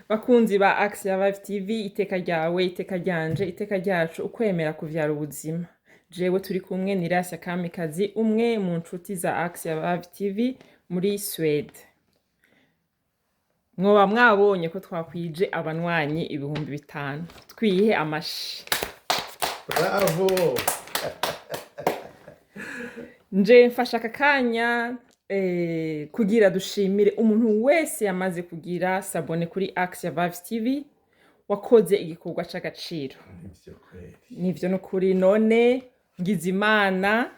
Bakunzi ba Axia Vibe TV, iteka ryawe, iteka ryanje, iteka ryacu, ukwemera kuvyara ubuzima. Jewe turi kumwe ni Rasia Kamikazi, umwe mu nshuti za Axia Vibe TV muri Swede. Mwoba mwabonye ko twakwije abanywanyi 5000. Twihe amashi. Bravo! Nje mfashe aka kanya kugira dushimire umuntu wese yamaze kugira s'abonner kuri Axia Vibes TV, wakoze igikorwa c'agaciro. Nivyo kweli. Nivyo nukuri. None ngize Imana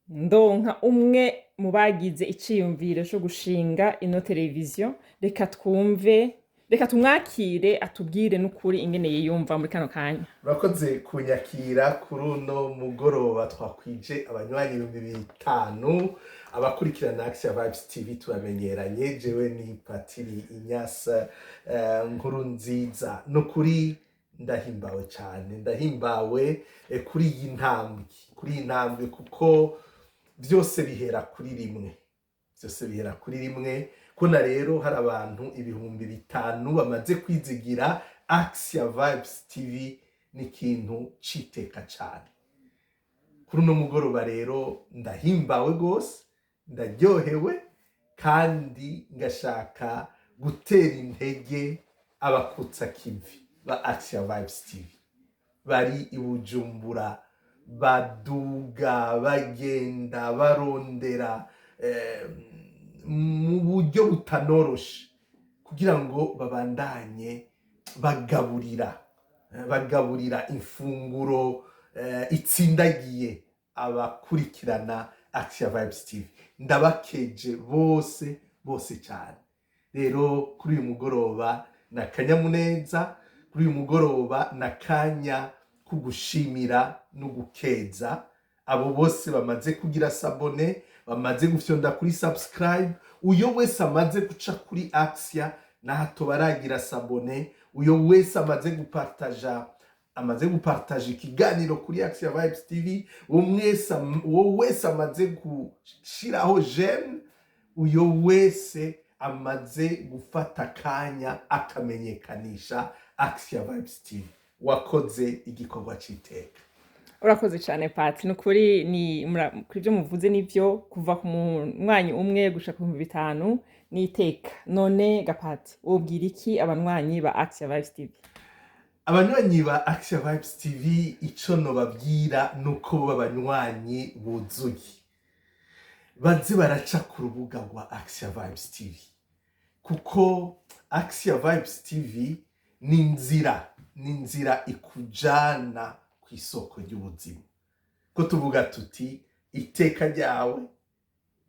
ndonka umwe mu bagize iciyumviro co gushinga ino televiziyo. Reka twumve, reka tumwakire, atubwire n'ukuri ingene yiyumva muri kano kanya. Urakoze kunyakira kuri uno mugoroba twakwije abanywanyi 5000. Abakurikirana Axia Vibes TV turamenyeranye. Jewe ni Patiri Inyasa Nkuru Nziza. Nukuri ndahimbawe cyane, ndahimbawe kuri iyi ntambwe, kuri iyi ntambwe, kuko byose bihera kuri rimwe, byose bihera kuri rimwe. Kuna rero hari abantu 5000 bamaze kwizigira Axia Vibes TV, ni ikintu citeka cyane. Kuri uno mugoroba rero ndahimbawe rwose, ndaryohewe, kandi ngashaka gutera intege abakutsa kivi ba Axia Vibes TV bari i Bujumbura, baduga, bagenda barondera mu buryo butanoroshe kugira ngo babandanye bagaburira imfunguro itsindagiye abakurikirana Axia Vibes TV. Ndabakeje bose bose cyane. Rero kuri uyu mugoroba ni akanyamuneza, kuri uyu mugoroba ni akanya ko gushimira no gukeza abo bose bamaze kugira s'abonner, bamaze gufyonda kuri subscribe. Uyo wese amaze guca kuri Axia nahato baragira s'abonner, uyo wese amaze gupartaja ikiganiro kuri Axia Vibes TV, uwo wese amaze gushiraho j'aime, uyo wese amaze gufata akanya akamenyekanisha Axia Vibes TV, wakoze igikorwa c'iteka. Urakoze cyane, Pati. Ni ukuri, ni kuri ibyo muvuze nibyo, kuva ku munywanyi umwe gushika ku 5000 ni iteka. None gapati, wobwira iki abanywanyi ba Axia Vibes TV? Abanywanyi ba Axia Vibes TV, ico nobabwira nuko bo abanywanyi buzuye baze baraca ku rubuga rwa Axia Vibes TV, kuko Axia Vibes TV ni inzira ikujana ku isoko ry'ubuzima. Ko tuvuga tuti iteka ryawe,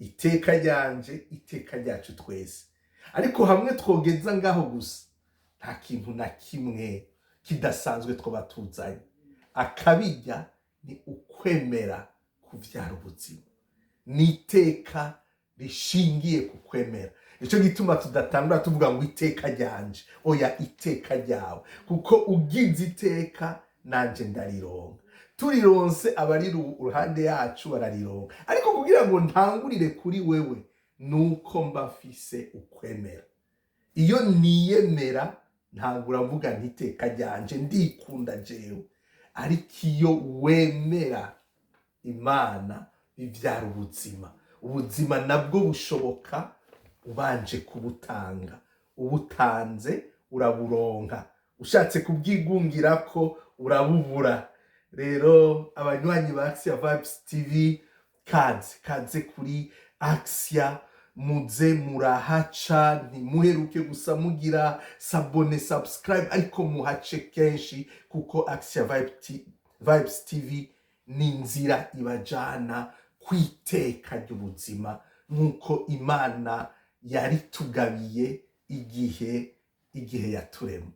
iteka ryanje, iteka ryacu twese. Ariko hamwe twogeza ngaho gusa, nta kintu na kimwe kidasanzwe twaba tuzanye. Akabirya ni ukwemera kuvyara ubuzima, ni iteka rishingiye ku kwemera. Nicyo gituma tudatangura tuvuga ngo iteka ryanje. Oya, iteka ryawe, kuko ugize iteka nanje ndarironka, turironse abari uruhande yacu bararironka. Ariko kugira ngo ntangurire kuri wewe, nuko mba mfise ukwemera. Iyo niyemera, ntangura mvuga nti iteka ryanje, ndikunda jewe. Ariko iyo wemera Imana, bibyara ubuzima. Ubuzima nabwo bushoboka ubanje kubutanga. Ubutanze uraburonka, ushatse kubwigungira ko urabubura. Rero abanywanyi ba Axia Vibes TV, kaze kaze kuri Axia, muze murahaca. Ntimuheruke gusa mugira s'abonner, subscribe, ariko muhace kenshi, kuko Axia Vibes TV ni inzira ibajana kwiteka ry'ubuzima nk'uko Imana yaritugabiye igihe yaturema.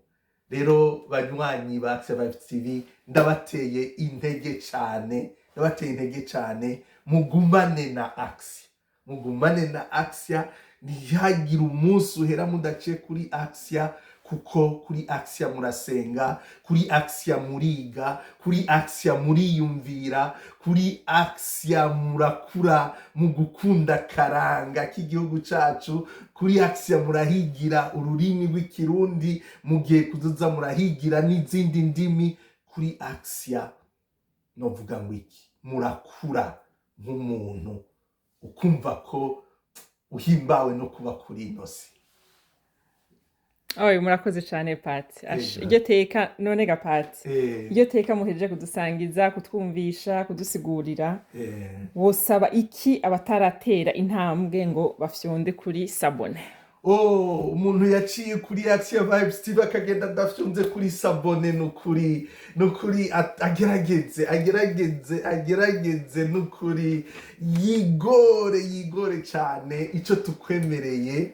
Rero banywanyi ba Axia Vibes TV, ndabateye intege cyane, ndabateye intege cyane. Mugumane na Axia, mugumane na Axia. Ntihagire umunsi uhera mudaciye kuri Axia, kuko kuri Axia murasenga, kuri Axia muriga, kuri Axia muriyumvira, kuri Axia murakura mu gukunda karanga k'igihugu cacu. Kuri Axia murahigira ururimi rw'Ikirundi, mugiye kuzoza murahigira n'izindi ndimi. Kuri Axia novuga ngo iki? Murakura nk'umuntu, ukumva ko uhimbawe no kuba kuri ino si. Oye, murakoze cane, Pati. Ego. Iryo teka none ga Pati, iryo teka muhejeje kudusangiza, kutwumvisha, kudusigurira, wosaba iki abataratera intambwe ngo bafyonde kuri s'abonner? Oh, umuntu yaciye kuri Axia Vibes TV akagenda adafyonze kuri s'abonner, nukuri nukuri agerageze, agerageze, agerageze, nukuri yigore, yigore cyane. Icyo tukwemereye,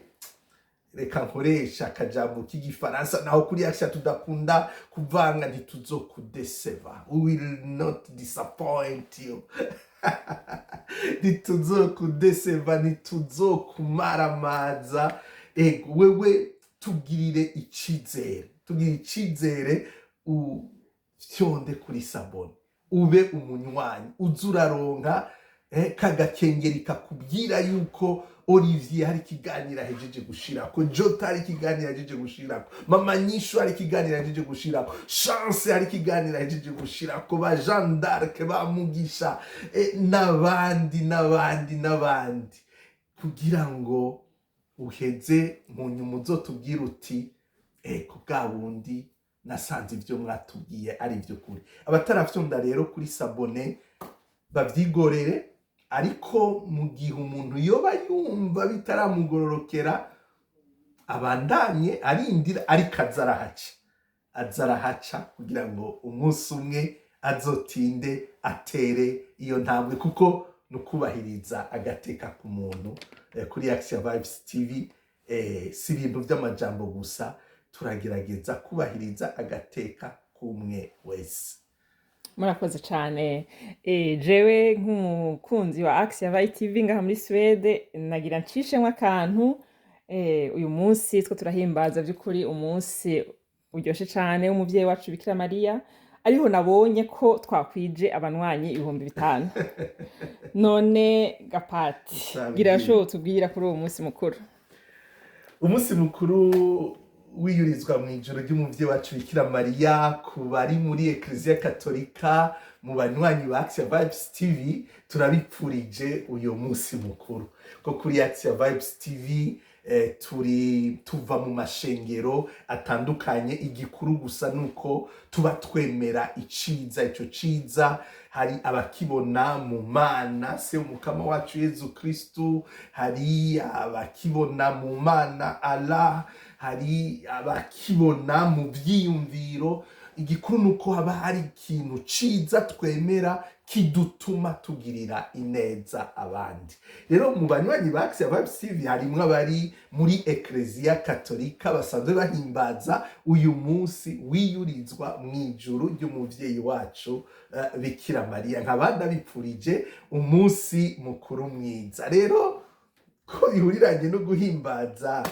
reka nkoresha akajambo k'igifaransa, naho kuri Axia tudakunda kuvanga: ntituzokudeseva, we will not disappoint you. Ntituzokudeseva, ntituzokumaramaza. Ego, wewe tugirire icizere, tugirire icizere, ufyonde kuri s'abonner, ube umunywanyi, uze uraronka kagakengeri kakubwira yuko Olivier hari ikiganiro ahejeje gushirako, Jota hari ikiganiro ahejeje gushirako, Mama Nyishu hari ikiganiro ahejeje gushirako, Chance hari ikiganiro ahejeje gushirako, ba Jeanne d'Arc, ba Mugisha, n'abandi n'abandi n'abandi, kugira ngo uheze mu nyuma uzotubwire uti: "Ego, bwa bundi nasanze ibyo mwatubwiye ari iby'ukuri." Abatarafyonda rero kuri s'abonner bavyigorere, ariko mu gihe umuntu yoba yumva bitaramugororokera, abandanye arindira, ariko aza arahaca, aza arahaca, kugira ngo umunsi umwe azotinde atere iyo ntambwe, kuko ni ukubahiriza agateka k'umuntu. Kuri Axia Vibes TV si ibintu by'amajambo gusa, turagerageza kubahiriza agateka k'umwe wese. Murakoze cyane. Jewe nk'umukunzi wa Axia Vibe TV ngaha muri Suède, nagira ncishemwo akantu. Uyu munsi two turahimbaza by'ukuri umunsi uryoshe cane w'umuvyeyi wacu Bikira Mariya, ariho nabonye ko twakwije abanywanyi 5000. None gapati, gira sho tubwira kuri uwo munsi mukuru. Umunsi mukuru wiyurizwa mu ijoro ry'umuvyeyi wacu Bikira Mariya, ku bari muri Ekleziya Katolika, mu banywanyi ba Axia Vibes TV, turabipfurije uyu munsi mukuru, ko kuri Axia Vibes TV turi tuva mu mashengero atandukanye. Igikuru gusa nuko tuba twemera iciza. Ico ciza hari abakibona mu Mana Se Umukama wacu Yezu Kristu, hari abakibona mu Mana Allah, hari abakibona mu vyiyumviro. Igikuru ni uko haba hari ikintu ciza twemera kidutuma tugirira ineza abandi. Rero mu banywanyi ba Axia Vibes TV harimwo abari muri Ekleziya Katolika basanzwe bahimbaza uyu munsi wiyurizwa mu ijuru ry'umuvyeyi wacu Bikira Mariya. Nkaba ndabipfurije umunsi mukuru mwiza. Rero ko bihuriranye no guhimbaza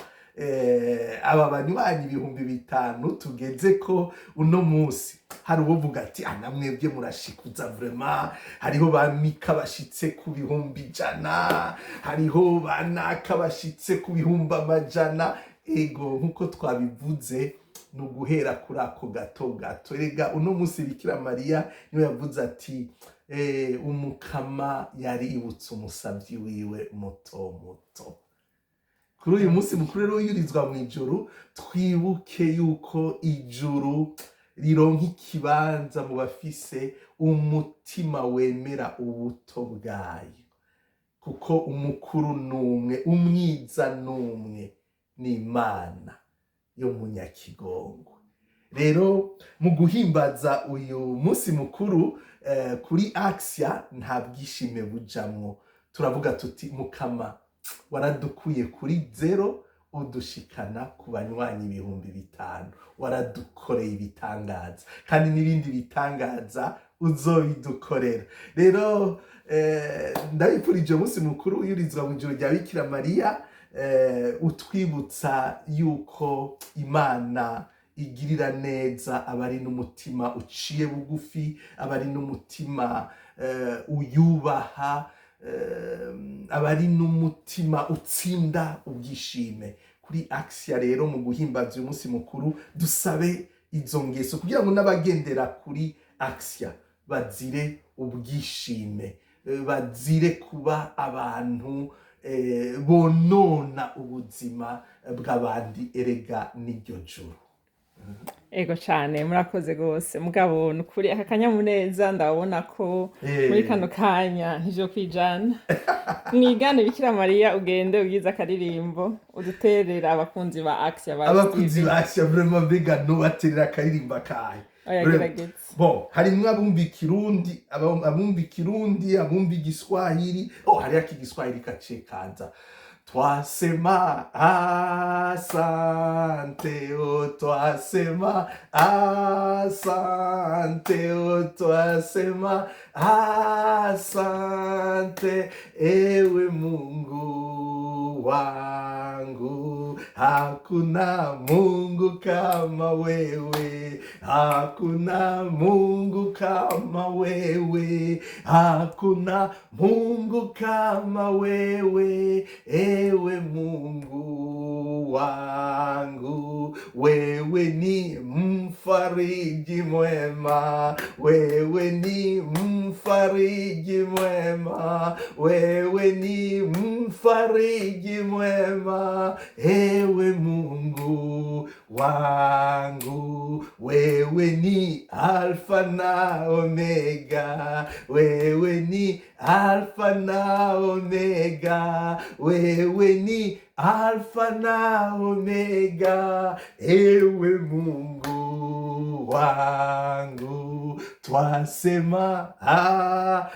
aba banywanyi 5000 tugeze ko uno munsi, hari uwovuga ati: "Ah, namwebwe murashikuza vraiment, hariho ba Mika bashitse ku 100,000, hariho ba Naka bashitse ku 100,000." Ego, nkuko twabivuze, ni uguhera kuri ako gato gato. Erega uno munsi Bikira Mariya niwe yavuze ati: "Umukama yaributse umusabyi wiwe muto muto." Kuri uyu munsi mukuru rero wiyurizwa mu ijuru, twibuke yuko ijuru rironka ikibanza mu bafise umutima wemera ubuto bwayo, kuko umukuru n'umwe, umwiza n'umwe, ni Imana yo munyakigongwe. Rero mu guhimbaza uyu munsi mukuru, kuri Axia nta bwishime bujamwo. Turavuga tuti: "Mukama, waradukuye kuri zéro, udushikana ku banywanyi 5000, waradukoreye ibitangaza, kandi n'ibindi bitangaza uzobidukorera." Rero ndabifurije umunsi mukuru wiyurizwa mu ijuru rya Bikira Mariya, utwibutsa yuko Imana igirira neza abari n'umutima uciye bugufi, abari n'umutima uyubaha. aba ari n'umutima utsinda ubwishime. Kuri Axia rero, mu guhimbaza uyu munsi mukuru, dusabe izo ngeso kugira ngo n'abagendera kuri Axia bazire ubwishime, bazire kuba abantu bonona ubuzima bw'abandi. Erega n'iryo juru. Ego cane, murakoze gose. Mugabo nukuri aka kanyamuneza ndabona ko muri kano kanya ntivyo kwijana. Mwigane Bikira Mariya, ugende ugize akaririmbo uduterera abakunzi ba Axia Vibes Abakunzi TV. ba Axia, vraiment, mbega nobaterera akaririmbo kahe? Oya, Vraiment. gerageza. Bon, harimwo abumva Ikirundi, abumva Ikirundi, abumva Igiswahili. Oh, hariyo akigiswahili kaciye kaza. Twasema asante, oh, twasema asante, oh, twasema asante, ewe Mungu wangu, hakuna Mungu kama wewe, hakuna Mungu kama wewe, hakuna Mungu kama wewe, ewe Mungu wangu, wewe ni mfariji mwema, wewe ni mfariji mwema, wewe ni mfariji mwema, ewe Mungu wangu, wewe ni Alfa na Omega, wewe ni Alfa na Omega, wewe ni Alfa na Omega, ewe Mungu wangu, twasema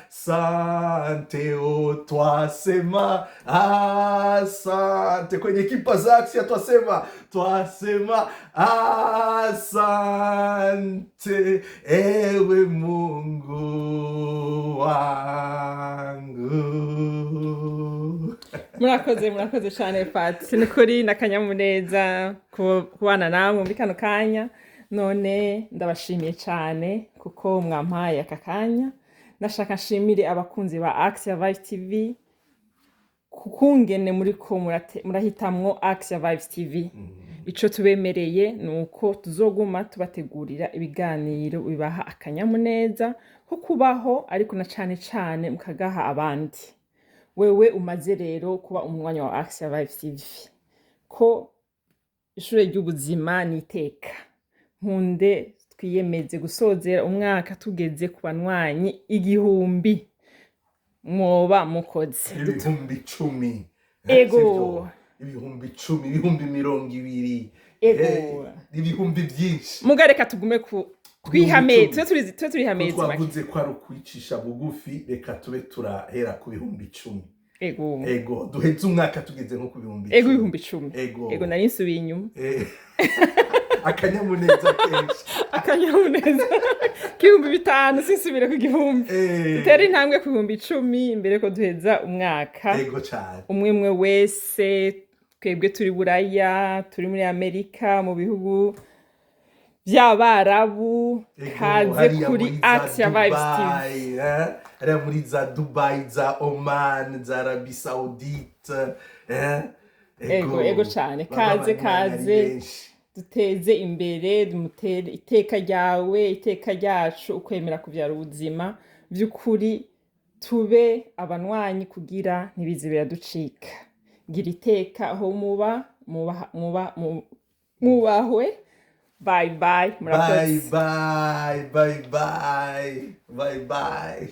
asante, o twasema asante. Kwenye kipaza Axia twasema asante, ewe Mungu wangu. Murakoze, murakoze cyane, Pati. Ni ukuri n'akanyamuneza kubana namwe muri kano kanya. None ndabashimiye cyane kuko mwampaye aka kanya. Ndashaka nshimire abakunzi ba Axia Vibe TV kukungene muriko murahitamwo Axia Vibes TV. Ico tubemereye ni uko tuzoguma tubategurira ibiganiro bibaha akanyamuneza ko kubaho, ariko na cane cane mukagaha abandi. Wewe umaze rero kuba umunywanyi wa Axia Vibes TV, ko ishure ry'ubuzima ni iteka, nkunde twiyemeze gusozera umwaka tugeze ku banywanyi 1000. Mwoba mukoze. 10,000. Ego. Sivyo? 10,000, 20,000. Ego. Ibihumbi byinshi. Muga reka tugume ku twihame. 10,000. Tube turi Ko hamezi make. Twavuze ko ari ukwicisha bugufi, reka tube turahera ku 10,000. Ego. Ego, duheze umwaka tugeze nko ku bihumbi Ego. icumi. 10,000. Ego. Ego, nari nsubiye inyuma. Akanyamuneza kenshi. Akanyamuneza k'5,000, sinsubire ku 1000. Dutere intambwe ku 10,000 imbere ko duheza umwaka. Ego cyane. Umwe umwe wese, twebwe turi Buraya, turi muri Amerika, mu bihugu by'Abarabu, Ego, kaze hariya kuri muri za Axia Vibes TV. Dubai, hariya muri za Dubai, za Oman, za Arabie Saoudite, eh? Ego, ego cane. Baba Kaze, abanywanyi ari kaze. benshi. Duteze imbere, dumutere iteka ryawe, iteka ryacu, ukwemera kuvyara ubuzima by'ukuri. Tube abanywanyi kugira ntibize biraducika. Gira iteka aho muba muba muba mubahwe. Bye bye, Bye. Murakoze. Bye bye bye bye bye.